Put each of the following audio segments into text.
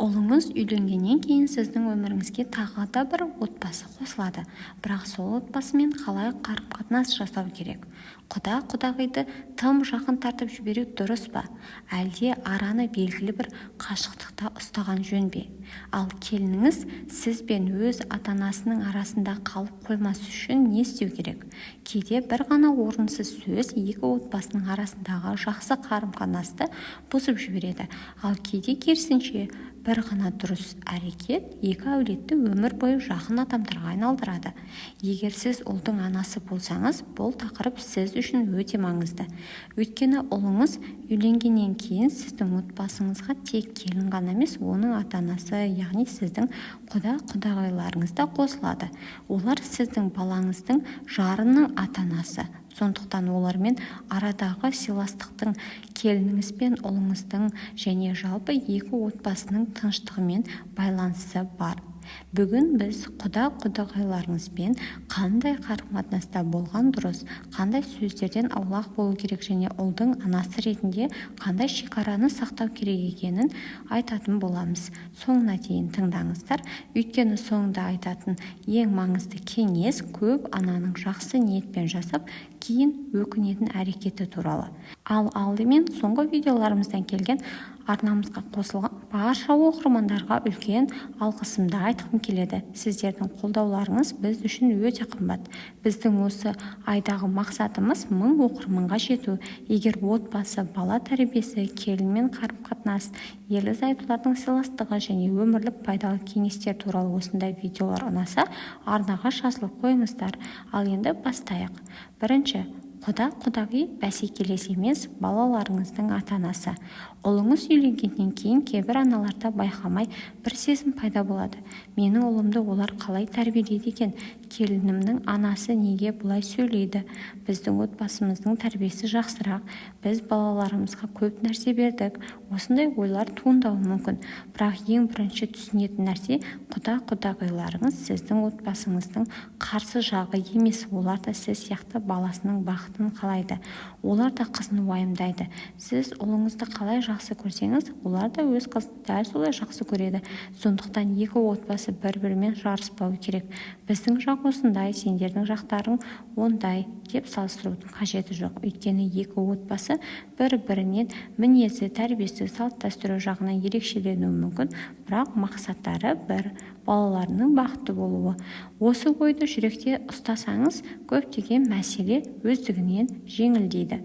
Ұлыңыз үйленгеннен кейін сіздің өміріңізге тағы да бір отбасы қосылады. Бірақ сол отбасымен қалай қарым-қатынас жасау керек? Құда-құдағиды тым жақын тартып жіберу дұрыс па, әлде араны белгілі бір қашықтықта ұстаған жөн бе? Ал келініңіз сіз бен өз ата-анасының арасында қалып қоймас үшін не істеу керек? Кейде бір ғана орынсыз сөз екі отбасының арасындағы жақсы қарым-қатынасты бұзып жібереді. Ал кейде керісінше, бір ғана дұрыс әрекет екі әулетті өмір бойы жақын адамдарға айналдырады. Егер сіз ұлдың анасы болсаңыз, бұл тақырып сіз үшін өте маңызды. Өйткені ұлыңыз үйленгеннен кейін сіздің отбасыңызға тек келін ғана емес, оның ата-анасы, яғни сіздің құда-құдағиларыңыз да қосылады. Олар сіздің балаңыздың жарының ата-анасы. Сондықтан олармен арадағы сыйластықтың келініңіз бен ұлыңыздың және жалпы екі отбасының тыныштығымен байланысы бар. Бүгін біз құда-құдағиларыңызбен қандай қарым-қатынаста болған дұрыс, қандай сөздерден аулақ болу керек және ұлдың анасы ретінде қандай шекараны сақтау керек екенін айтатын боламыз. Соңына дейін тыңдаңыздар, өйткені соңында айтатын ең маңызды кеңес көп ананың жақсы ниетпен жасап, кейін өкінетін әрекеті туралы. Ал алдымен соңғы видеоларымыздан келген, арнамызға қосылған барша оқырмандарға үлкен алғысымды айтқым келеді. Сіздердің қолдауларыңыз біз үшін өте қымбат. Біздің осы айдағы мақсатымыз – 1000 оқырманға жету. Егер отбасы, бала тәрбиесі, келінмен қарым-қатынас, ерлі-зайыптылардың сыйластығы және өмірлік пайдалы кеңестер туралы осындай видеолар ұнаса, арнаға жазылып қойыңыздар. Ал енді бастайық. Бірінші, құда-құдағи бәсекелес емес, балаларыңыздың ата-анасы. Ұлыңыз үйленгеннен кейін кейбір аналарда байқамай бір сезім пайда болады: менің ұлымды олар қалай тәрбиелейді екен, келінімнің анасы неге бұлай сөйлейді, біздің отбасымыздың тәрбиесі жақсырақ, біз балаларымызға көп нәрсе бердік. Осындай ойлар туындауы мүмкін. Бірақ ең бірінші түсінетін нәрсе: құда-құдағиларыңыз сіздің отбасыңыздың қарсы жағы емес. Олар да сіз сияқты баласының бақытын қалайды, олар да қызын уайымдайды. Сіз ұлыңызды қалай жақсы көрсеңіз, олар да өз қызын дәл солай жақсы көреді. Сондықтан екі отбасы бір-бірімен жарыспауы керек. Біздің жақ осындай, сендердің жақтарың ондай деп салыстырудың қажеті жоқ. Өйткені екі отбасы бір-бірінен мінезі, тәрбиесі, салт-дәстүрі жағынан ерекшеленуі мүмкін, бірақ мақсаттары бір: балаларының бақытты болуы. Осы ойды жүректе ұстасаңыз, көптеген мәселе өздігінен жеңілдейді.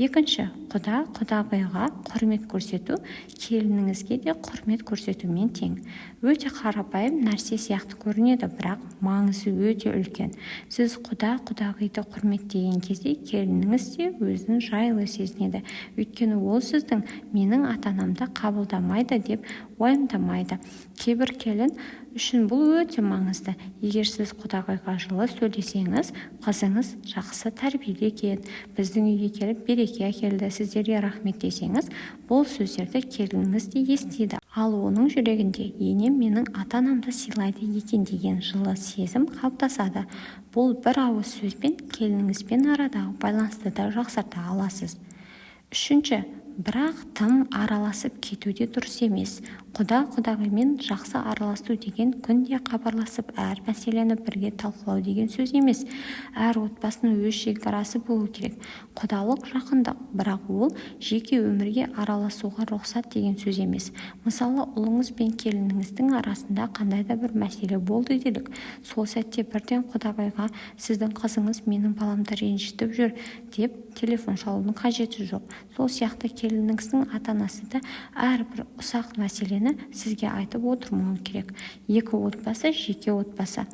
Екінші, құда-құдағиға құрмет көрсету келініңізге де құрмет көрсетумен тең. Өте қарапайым нәрсе сияқты көрінеді, бірақ маңызы өте үлкен. Сіз құда-құдағиды құрметтеген кезде келініңіз де өзін жайлы сезінеді. Өйткені ол сіздің менің ата-анамды қабылдамайды деп уайымдамайды. Кейбір келін үшін бұл өте маңызды. Егер сіз құдағиға жылы сөйлесеңіз, қызыңыз жақсы тәрбиелі екен, біздің үйге келіп береке әкелді, сіздерге рахмет десеңіз, бұл сөздерді келініңіз де естиді. Ал оның жүрегінде енем менің ата-анамды сыйлайды екен деген жылы сезім қалыптасады. Бұл бір ауыз сөзбен келініңізбен арадағы байланысты да жақсарта аласыз. Үшінші, бірақ тым араласып кету де дұрыс емес. Құда-құдағимен жақсы араласу деген күнде хабарласып, әр мәселені бірге талқылау деген сөз емес. Әр отбасының өз шекарасы болу керек. Құдалық жақындық, бірақ ол жеке өмірге араласуға рұқсат деген сөз емес. Мысалы, ұлыңыз бен келініңіздің арасында қандай да бір мәселе болды делік. Сол сәтте бірден құдағиға сіздің қызыңыз менің баламды ренжітіп жүр деп телефон шалудың қажеті жоқ. Сол сияқты келініңіздің ата-анасы да әрбір ұсақ мәселені сізге айтып отырмауы керек. Екі отбасы жеке отбасы.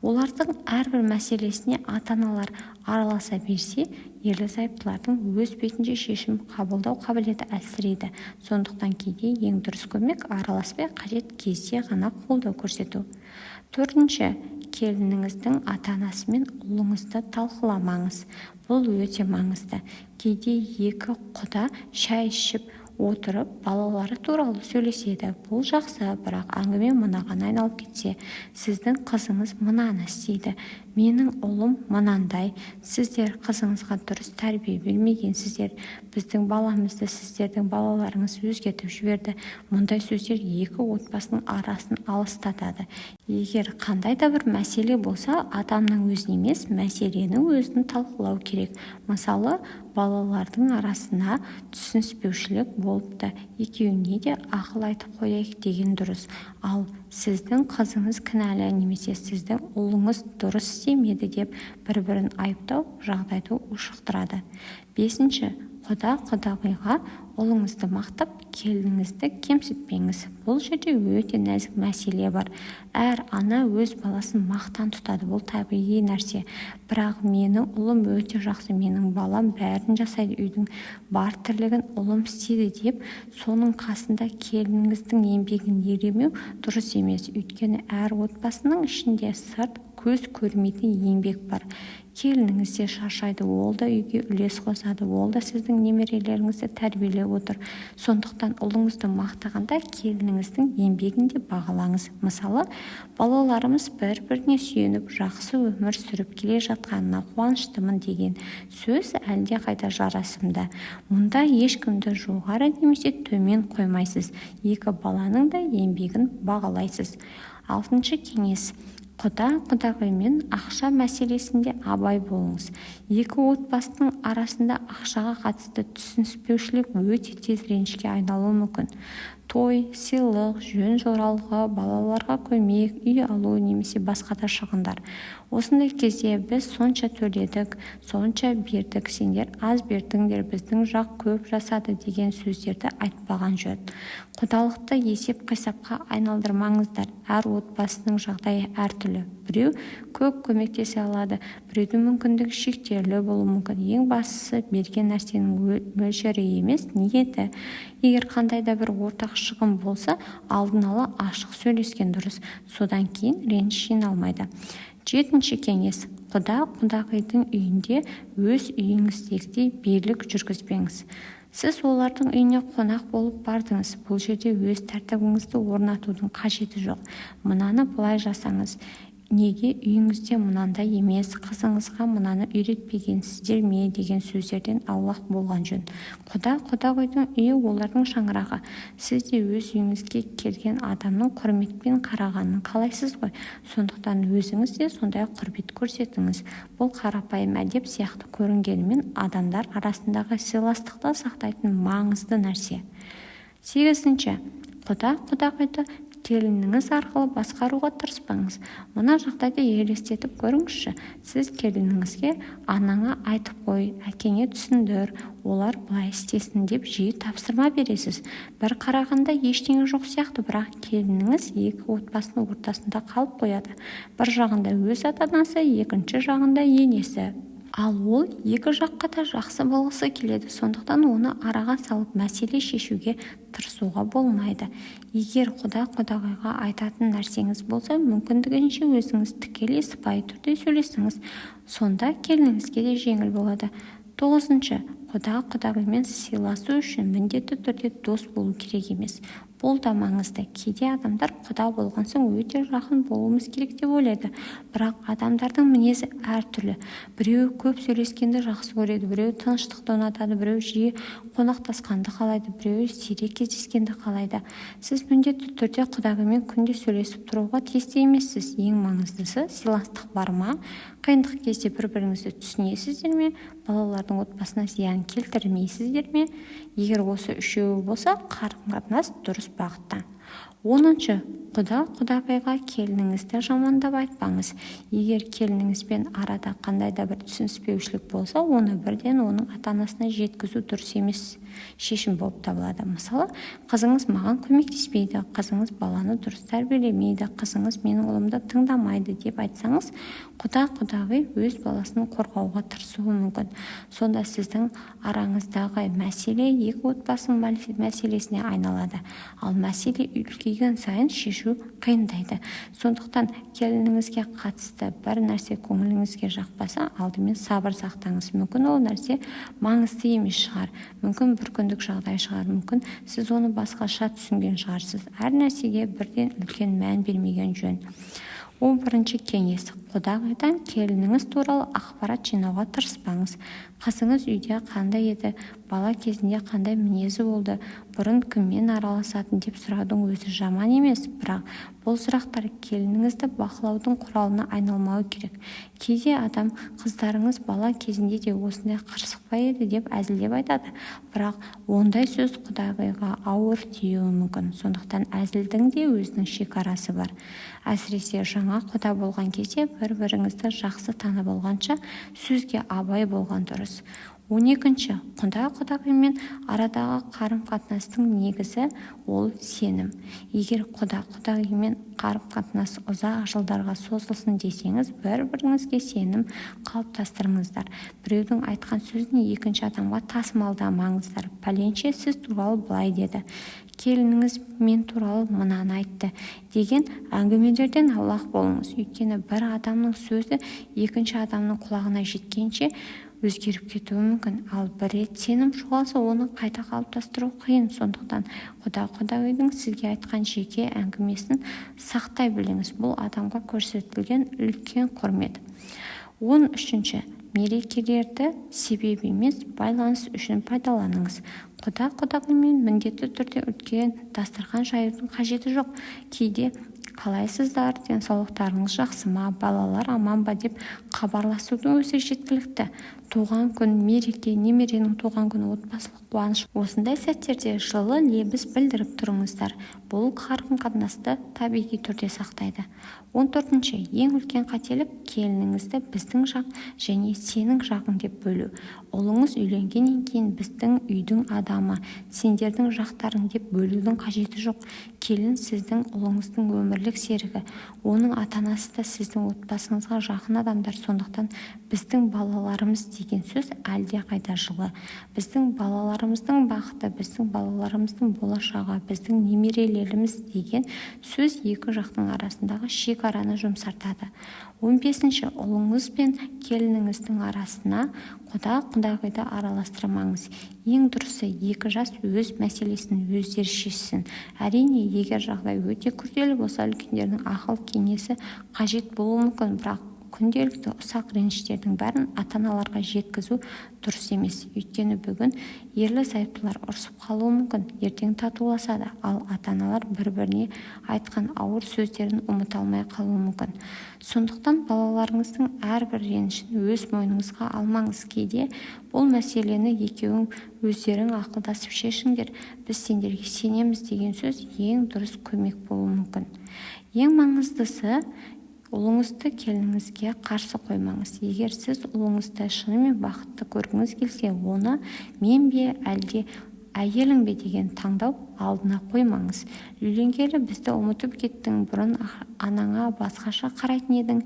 Олардың әрбір мәселесіне ата-аналар араласа берсе, ерлі-зайыптылардың өз бетінше шешім қабылдау қабілеті әлсірейді. Сондықтан кейде ең дұрыс көмек – араласпай, қажет кезде ғана қолдау көрсету. Төртінші, келініңіздің ата-анасымен ұлыңызды талқыламаңыз. Бұл өте маңызды. Кейде екі құда шай ішіп Отырып балалары туралы сөйлеседі. Бұл жақсы, бірақ әңгіме мынаған айналып кетсе: «Сіздің қызыңыз мынаны істейді, менің ұлым мынандай, сіздер қызыңызға дұрыс тәрбие бермегенсіздер, біздің баламызды сіздердің балаларыңыз өзгертіп жіберді». Мұндай сөздер екі отбасының арасын алыстатады. Егер қандай да бір мәселе болса, адамның өзін емес, мәселенің өзін талқылау керек. Мысалы, балалардың арасына түсініспеушілік болыпты, екеуіне де ақыл айтып қояйық деген дұрыс. Ал «сіздің қызыңыз кінәлі» немесе «сіздің ұлыңыз дұрыс істемеді» деп бір-бірін айыптау жағдайды ушықтырады. Бесінші, құда-құдағиға ұлыңызды мақтап, келініңізді кемсітпеңіз. Бұл жерде өте нәзік мәселе бар. Әр ана өз баласын мақтан тұтады, бұл табиғи нәрсе. Бірақ «менің ұлым өте жақсы, менің балам бәрін жасайды, үйдің бар тірлігін ұлым істейді» деп, соның қасында келініңіздің еңбегін елемеу дұрыс емес. Өйткені әр отбасының ішінде сырт көз көрмейтін еңбек бар. Келініңіз де шаршайды, ол да үйге үлес қосады, ол да сіздің немерелеріңізді тәрбиелеп отыр. Сондықтан ұлыңызды мақтағанда келініңіздің еңбегін де бағалаңыз. Мысалы, «балаларымыз бір-біріне сүйеніп, жақсы өмір сүріп келе жатқанына қуаныштымын» деген сөз әлдеқайда жарасымды. Мұнда ешкімді жоғары немесе төмен қоймайсыз, екі баланың да еңбегін бағалайсыз. Алтыншы кеңес: құда-құдағимен ақша мәселесінде абай болыңыз. Екі отбасының арасында ақшаға қатысты түсініспеушілік өте тез ренішке айналуы мүмкін. Той, сыйлық, жөн-жоралғы, балаларға көмек, үй алу немесе басқа да шығындар. Осындай кезде «біз сонша төледік, сонша бердік, сендер аз бердіңдер, біздің жақ көп жасады» деген сөздерді айтпаған жөн. Құдалықты есеп-қисапқа айналдырмаңыздар. Әр отбасының жағдайы әртүрлі: біреу көп көмектесе алады, біреудің мүмкіндігі шектеулі болуы мүмкін. Ең бастысы берген нәрсенің мөлшері емес, ниеті. Егер қандай да бір ортақ шығын болса, алдын ала ашық сөйлескен дұрыс, содан кейін реніш жиналмайды. Жетінші кеңес: құда-құдағидің үйінде өз үйіңіздегідей билік жүргізбеңіз. Сіз олардың үйіне қонақ болып бардыңыз. Бұл жерде өз тәртібіңізді орнатудың қажеті жоқ. «Мынаны былай жасаңыз, неге үйіңізде мынандай емес, қызыңызға мынаны үйретпегенсіздер ме?» деген сөздерден аулақ болған жөн. Құда-құдағидің үйі олардың шаңырағы. Сіз де өз үйіңізге келген адамның құрметпен қарағанын қалайсыз ғой. Сондықтан өзіңіз де сондай құрмет көрсетіңіз. Бұл қарапайым әдеп сияқты көрінгенімен, адамдар арасындағы сыйластықты сақтайтын маңызды нәрсе. Сегізінші, құда-құдағиды келініңіз арқылы басқаруға тырыспаңыз. Мына жағдайды елестетіп көріңізші: сіз келініңізге «анаңа айтып қой, әкеңе түсіндір, олар былай істесін» деп жиі тапсырма бересіз. Бір қарағанда ештеңе жоқ сияқты, бірақ келініңіз екі отбасының ортасында қалып қояды: бір жағында өз ата-анасы, екінші жағында енесі. Ал ол екі жаққа да жақсы болғысы келеді. Сондықтан оны араға салып мәселе шешуге тырысуға болмайды. Егер құда-құдағиға айтатын нәрсеңіз болса, мүмкіндігінше өзіңіз тікелей, сыпайы түрде сөйлесіңіз. Сонда келініңізге де жеңіл болады. Тоғызыншы, құда-құдағимен сыйласу үшін міндетті түрде дос болу керек емес. Бұл да маңызды. Кейде адамдар құда болған соң өте жақын болуымыз керек деп ойлайды. Бірақ адамдардың мінезі әртүрлі: біреуі көп сөйлескенді жақсы көреді, біреуі тыныштықты ұнатады, біреуі жиі қонақтасқанды қалайды, біреуі сирек кездескенді қалайды. Сіз міндетті түрде құдағимен күнде сөйлесіп тұруға тиісті емессіз. Ең маңыздысы сыйластық бар ма, қиындық кезде бір-біріңізді түсінесіздер ме, балалардың отбасына зиян келтірмейсіздер ме? Егер осы үшеуі болса, қарым-қатынас дұрыс бағытта. 10-шы, құда-құдағиға келініңізді жамандап айтпаңыз. Егер келініңізбен арада қандай да бір түсініспеушілік болса, оны бірден оның ата-анасына жеткізу дұрыс емес шешім болып табылады. Мысалы, «қызыңыз маған көмектеспейді», «қызыңыз баланы дұрыс тәрбиелемейді», «қызыңыз менің ұлымды тыңдамайды» деп айтсаңыз, құда-құдағи өз баласын қорғауға тырысуы мүмкін. Сонда сіздің араңыздағы мәселе екі отбасының мәселесіне айналады. Ал мәселе үлкейген сайын шешу қиындайды. Сондықтан келініңізге қатысты бір нәрсе көңіліңізге жақпаса, алдымен сабыр сақтаңыз. Мүмкін, ол нәрсе маңызды емес шығар, мүмкін, бір бір күндік жағдай шығар, мүмкін, сіз оны басқаша түсінген шығарсыз. Әр нәрсеге бірден үлкен мән бермеген жөн. 11-ші кеңес: құдағидан келініңіз туралы ақпарат жинауға тырыспаңыз. Қызыңыз үйде қандай еді, бала кезінде қандай мінезі болды, бұрын кіммен араласатын деп сұраудың өзі жаман емес, бірақ бұл сұрақтар келініңізді бақылаудың құралына айналмауы керек. Кейде адам «Қыздарыңыз бала кезінде де осындай қырсық па еді?» деп әзілдеп айтады, бірақ ондай сөз құдағиға ауыр тиюі мүмкін. Сондықтан әзілдің де өзінің шекарасы бар. Әсіресе жаңа құда болған кезде, бір-біріңізді жақсы танып алғанша, сөзге абай болған дұрыс. 12-ші: құда-құдағимен арадағы қарым-қатынастың негізі – ол сенім. Егер құда-құдағимен қарым-қатынас ұзақ жылдарға созылсын десеңіз, бір-біріңізге сенім қалыптастырыңыздар. Біреудің айтқан сөзін екінші адамға тасымалдамаңыздар. «Пәленше сіз туралы былай деді», «Келініңіз мен туралы мынаны айтты» деген әңгімелерден аулақ болыңыз. Өйткені бір адамның сөзі екінші адамның құлағына жеткенше өзгеріп кетуі мүмкін. Ал бір рет сенім жоғалса, оны қайта қалыптастыру қиын. Сондықтан құда-құдағидің сізге айтқан жеке әңгімесін сақтай біліңіз. Бұл – адамға көрсетілген үлкен құрмет. 13-ші: мерекелерді себеп емес, байланыс үшін пайдаланыңыз. Құда-құдағимен міндетті түрде үлкен дастархан жаюдың қажеті жоқ. Кейде «Қалайсыздар, денсаулықтарыңыз жақсы ма, балалар аман ба?» деп хабарласудың өзі жеткілікті. Туған күн, мереке, немеренің туған күні, отбасылық қуаныш – осындай сәттерде жылы лебіз білдіріп тұрыңыздар. Бұл қарым-қатынасты табиғи түрде сақтайды. 14-ші: ең үлкен қателік – келініңізді біздің жақ және сенің жағың деп бөлу. Ұлыңыз үйленгеннен кейін біздің үйдің адамы, сендердің жақтарың деп бөлудің қажеті жоқ. Келін – сіздің ұлыңыздың өмірлік серігі, оның ата-анасы да сіздің отбасыңызға жақын адамдар. Сондықтан «біздің балаларымыз» деген сөз әлдеқайда жылы. Біздің балаларымыздың бақыты, біздің балаларымыздың болашағы, біздің немерелеріміз деген сөз екі жақтың арасындағы шекараны жұмсартады. 15-ші: ұлыңыз бен келініңіздің арасына құда-құдағиды араластырмаңыз. Ең дұрысы, екі жас өз мәселесін өздері шешсін. Әрине, егер жағдай өте күрделі болса, үлкендердің ақыл-кеңесі қажет болуы мүмкін. Бірақ күнделікті ұсақ реніштердің бәрін ата-аналарға жеткізу дұрыс емес. Өйткені бүгін ерлі-зайыптылар ұрысып қалуы мүмкін, ертең татуласады, ал ата-аналар бір-біріне айтқан ауыр сөздерін ұмыта алмай қалуы мүмкін. Сондықтан балаларыңыздың әрбір ренішін өз мойныңызға алмаңыз. Кейде «Бұл мәселені екеуің өздерің ақылдасып шешіңдер, біз сендерге сенеміз» деген сөз ең дұрыс көмек болуы мүмкін. Ең маңыздысы, ұлыңызды келініңізге қарсы қоймаңыз. Егер сіз ұлыңызды шынымен бақытты көргіңіз келсе, оны мен бе, әлде әйелің бе деген таңдау алдына қоймаңыз. «Үйленгелі бізді ұмытып кеттің», «Бұрын анаңа басқаша қарайтын едің,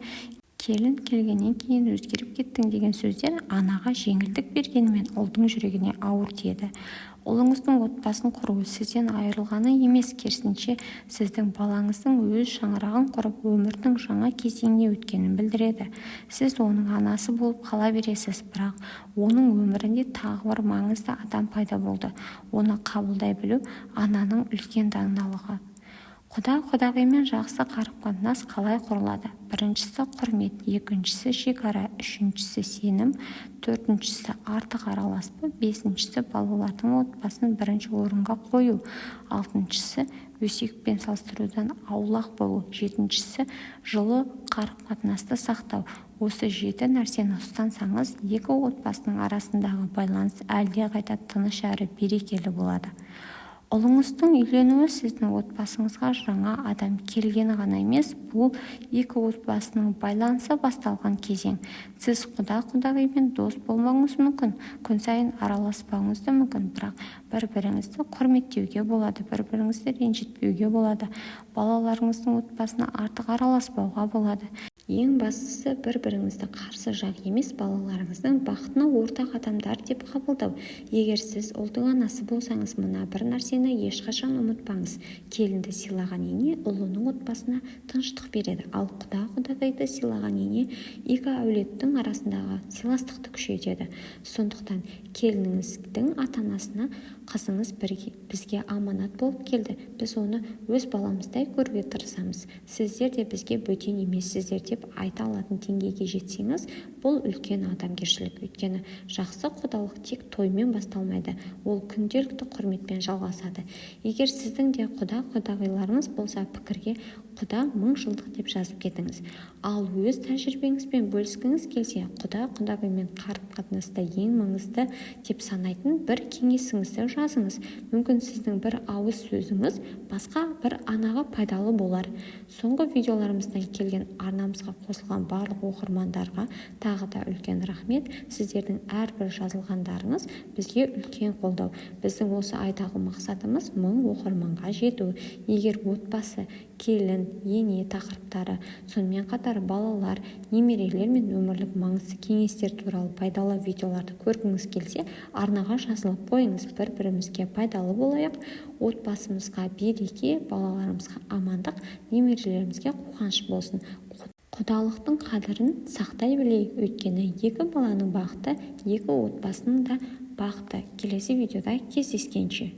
келін келгеннен кейін өзгеріп кеттің» деген сөздер анаға жеңілдік бергенімен, ұлдың жүрегіне ауыр тиеді. Ұлыңыздың отбасын құруы сізден айырылғаны емес, керісінше, сіздің балаңыздың өз шаңырағын құрып, өмірдің жаңа кезеңіне өткенін білдіреді. Сіз оның анасы болып қала бересіз, бірақ оның өмірінде тағы бір маңызды адам пайда болды. Оны қабылдай білу – ананың үлкен даналығы. Құда-құдағимен жақсы қарым-қатынас қалай құрылады? Біріншісі – құрмет, екіншісі – шекара, үшіншісі – сенім, төртіншісі – артық араласпау, бесіншісі – балалардың отбасын бірінші орынға қою, алтыншысы – өсек пен салыстырудан аулақ болу, жетіншісі – жылы қарым-қатынасты сақтау. Осы жеті нәрсені ұстансаңыз, екі отбасының арасындағы байланыс әлдеқайда тыныш әрі берекелі болады. Ұлыңыздың үйленуі сіздің отбасыңызға жаңа адам келгені ғана емес, бұл екі отбасының байланысы басталған кезең. Сіз құда-құдағимен дос болмауыңыз мүмкін, күн сайын араласпауыңыз да мүмкін, бірақ бір-біріңізді құрметтеуге болады, бір-біріңізді ренжітпеуге болады, балаларыңыздың отбасына артық араласпауға болады. Ең бастысы, бір-біріңізді қарсы жақ емес, балаларыңыздың бақытына ортақ адамдар деп қабылдау. Егер сіз ұлдың анасы болсаңыз, мына бір нәрсені ешқашан ұмытпаңыз: келінді сыйлаған ене ұлының отбасына тыныштық береді, ал құда-құдағиды сыйлаған ене екі әулеттің арасындағы сыйластықты күшейтеді. Сондықтан келініңіздің ата-анасына: «Қызыңыз бізге аманат болып келді, біз оны өз баламыздай көруге тырысамыз, сіздер де бізге бөтен емессіздер», – деп айта алатын деңгейге жетсеңіз, бұл үлкен адамгершілік. Өйткені жақсы құдалық тек тоймен басталмайды, ол күнделікті құрметпен жалғасады. Егер сіздің де құда-құдағиларыңыз болса, пікірге «Құда мың жылдық» деп жазып кетіңіз. Ал өз тәжірибеңізбен бөліскіңіз келсе, құда-құдағимен қарым-қатынаста ең маңызды деп санайтын бір кеңесіңізді жазыңыз. Мүмкін, сіздің бір ауыз сөзіңіз басқа бір анаға пайдалы болар. Соңғы видеоларымыздан келген, арнамызға қосылған барлық оқырмандарға тағы да үлкен рахмет! Сіздердің әрбір жазылғандарыңыз бізге үлкен қолдау. Біздің осы айдағы мақсатымыз – 1000 оқырманға жету. Егер отбасы, келін, ене тақырыптары, сонымен қатар балалар, немерелер мен өмірлік маңызды кеңестер туралы пайдалы видеоларды көргіңіз келсе, арнаға жазылып қойыңыз. Бір-бірімізге пайдалы болайық. Отбасымызға береке, балаларымызға амандық, немерелерімізге қуаныш болсын. Құдалықтың қадірін сақтай білейік, өйткені екі баланың бақыты – екі отбасының да бақыты. Келесі видеода кездескенше!